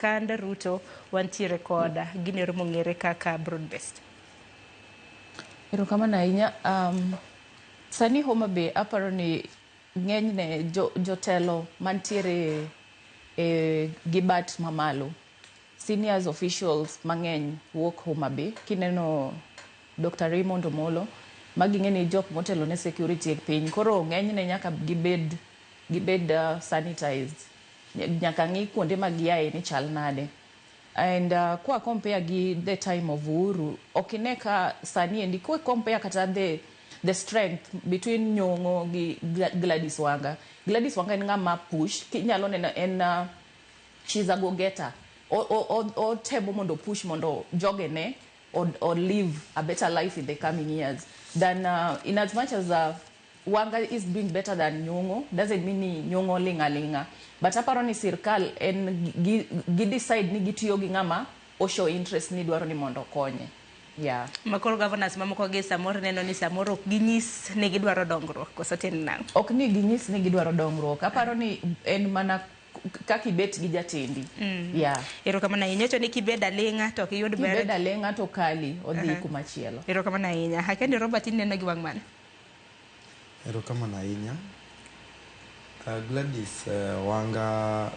Kand Ruto wantiere kod ginero mong'ere kaka broad based. Erokamano ahinya. Sani Homa Bay aparo ni ng'enyne jotelo mantiere e gi bat mamalo, seniors officials mang'eny wuok Homa Bay. Kineno Dr. Raymond Omolo, magi ing'e ni jok motelo ne security e piny. Koro ng'enyne nyaka gibed sanitized. Nyaka ng'i kuonde ma giaye ni chal nade. And kwa compare gi the time of Uhuru, ok ine ka sani endi, kwa compare kata the strength between Nyong'o gi Gladys Wanga. Gladys Wanga en ng'ama push, kinyalo neno en she's a go-getter. Otemo mondo push mondo jogene or live a better life in the coming years. Than in as much as Wanga is doing better than Nyong'o, doesn't mean ni Nyong'o ling' aling'a. But aparo ni sirkal en gi decide ni gitiyo gi ng'ama o show interest ni dwaro ni mondo okonye. Yeah. Makoro governors mamoko gi samoro neno ni samoro ok ginyis ni gidwaro dongruok koso tiend nang'o? Ok ni ginyis ni gidwaro dongruok. Aparo ni en mana kaka ibet gi jatendi. Yeah. Erokamano ahinya. Wacho ni kibedo aling'a to ok iyud ber. Kibedo aling'a to kali odhi kumachielo. Erokamano ahinya. Akendi Robert, ineno gi wang' mane? Erokamano ahinya. Gladys Wanga.